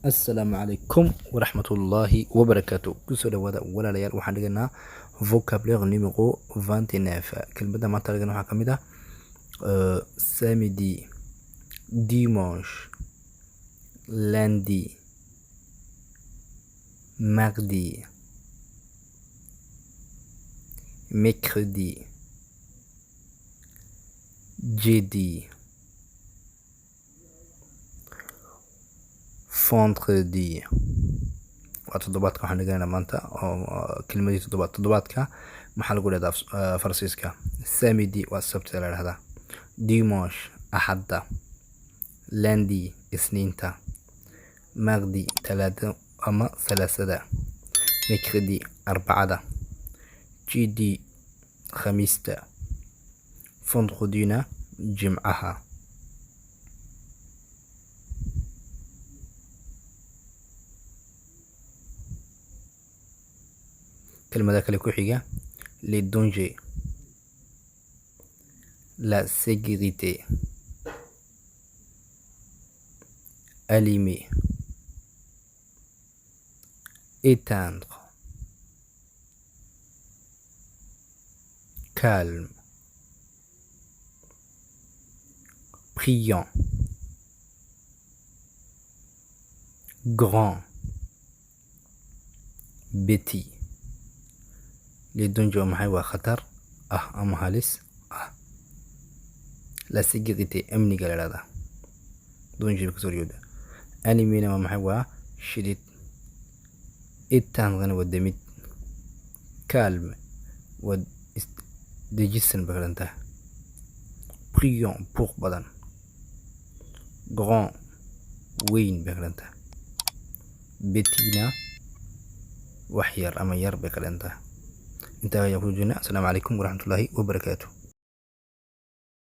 Assalaamu calaykum waraxmatullaahi wabarakaatu. Kusoo dhawaada, walaalayaal. Waxaan dhiganaa vocabulaire numéro 29. Kelmadda maanta dhigana waxaa ka mid ah samedi, dimanche, lundi, mardi, mercredi, jeudi, vendredi. Waa toddobaadka waxaan dhiganaa maanta oo kelmadii toddobaad. Toddobaadka maxaa lagu dhahdaa Faransiiska? Samedi waa sabtida la dhahdaa, dimanche axadda, lundi isniinta, mardi talaado ama salaasada, mercredi arbacada, jeudi khamiista, vendredina jimcaha. Kelmada kale ku xiga: les dangers, la sécurité, allumer, éteindre, calme, brillant, grand, petit. Les dangers waa maxay? Waa khatar ah ama halis ah. La sécurité amniga la dhahdaa, danger kasoo horjeeda. Allumer waa maxay? Waa shidid. Éteindre waa demid. Calme waa dejisan bay ka dhigan tahay. Brillant buuq badan. Grand weyn bay ka dhigan tahay. Petit-na wax yar ama yar bay ka dhigan tahay. Intaa ayaan ku joojinaa. Asalaamu calaykum waraxmatullaahi wabarakaatu.